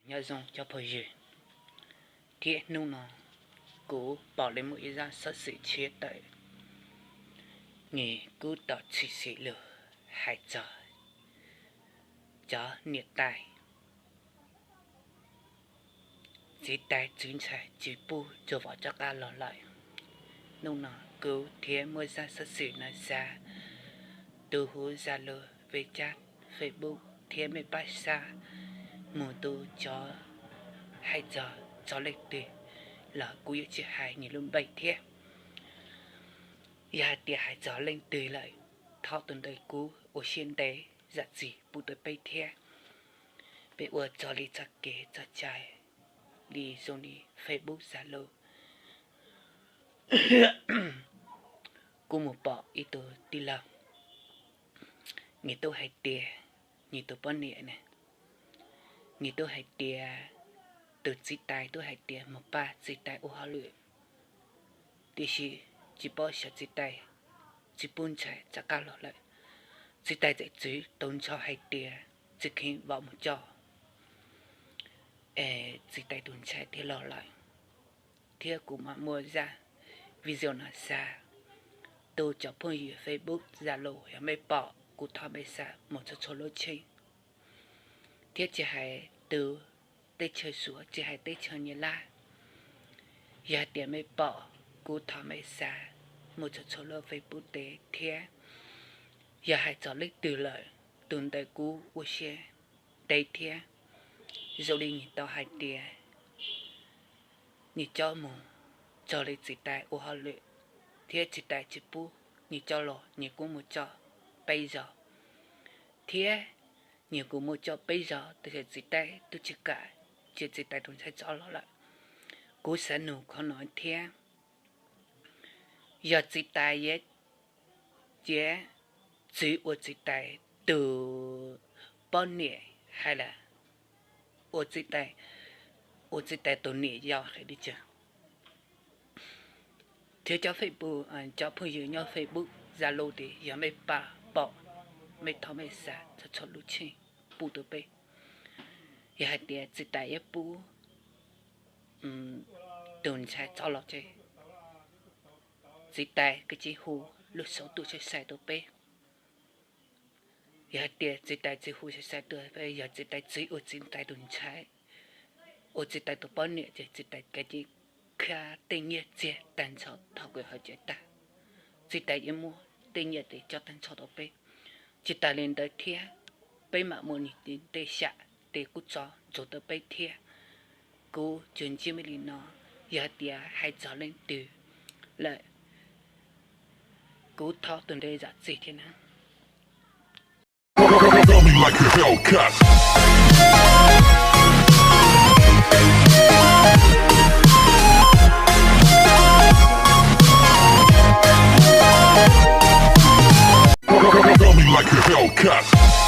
Nyob zoo cov phooj ywg, thiab hnub no kuv pom li muaj ib zaj xov xwm tshiab tawm, nws kuj tau tshwm sim lus hais txog cov niam tais, txiv tais txwv ntxhais tsis pub tsuas vov rov qab los lawm. Hnub no kuv thiaj muaj zaj xov xwm no xa tus huv Zalo, WeChat, Facebook thiab mej pab xa mus tu cov hais txog txog leej twg los kuv yuav tsis hais nws lub npe thiab. Yog hais tias hais txog leej twg lawm, thov tus ntawd kuj ua siab ntev zam txim pub rau peb thiab. Peb ua txog li txoj kev txoj cai li zoo li Facebook, Zalo. Kuv mus pom ib tug tij laug, nws twb hais tias, nws tus poj niam ne, nws twb hais tias, tus txiv tais twb hais tias mus pab txiv tais ua hauj lwm, tiam sis tsis paub xyov txiv tais tsis pub ntxhais rov qab los lawm. Txiv tais txawm txwv tau ntsho hais tias tsis kheev vov mus coj, es txiv tais tus ntxhais thiaj los lawm. Thiab kuv mam muaj zaj video no xa tu cov phooj ywg Facebook, Zalo, yog mej pom kuv thov mej xa mus txhua txhua lub tsheej, thiab tsis hais tus teb chaws Suav, tsis hais teb chaws Nyab Laj. Yog hais tias mej pom, kuv thov mej xa mus txhua txhua lub Facebook tes thiab. Yog hais txog leej twg lawm, tus ntawd kuj ua siab ntev thiab. Zoo li nws tau hais tias nws coj mus txog li txiv tais ua hauj lwm, thiab txiv tais tsis pub nws coj los, nws kuj mus coj peb zaug, thiab nws kuj mus coj peb zaug tab sis txiv tais twb tsis kam cia txiv tais tus ntxhais rov los lawm. Kuv xav nug qhov no thiab, yog txiv tais, cia txwv ua txiv tais tus poj niam hais lawm, ua txiv tais, ua txiv tais tus niam yau hais li cas? Thiab cov Facebook, cov phooj ywg nyob Facebook, Zalo tes yog mej pom, mej thov mej xa txhua txhua lub tsheej pub rau peb. Yog hais tias txiv tais yuav pub tus ntxhais rov los ces txiv tais kav tsij hu lub xov tuaj sai sai rau peb. Yog hais tias txiv tais tsis hu sai sai tuaj, yog txiv tais txwv ua txiv tais tus ntxhais, ua txiv tais tus poj niam ces txiv tais kav tsij khab tej nyiaj txiag tag nrho thaum kws hauv tsev tag, txiv tais yuav muab tej nyiaj tes coj tag nrho rau peb. Tsis tas li ntawd thiab, peb mam muaj nws tej xyam tes kuj tso ntsuas rau peb thiab. Kuv tsuas ntsib mej li no, yog hais tias hais txog leej twg lawm, kuv thov tus ntawd zam txim thiab na. Like a Hellcat.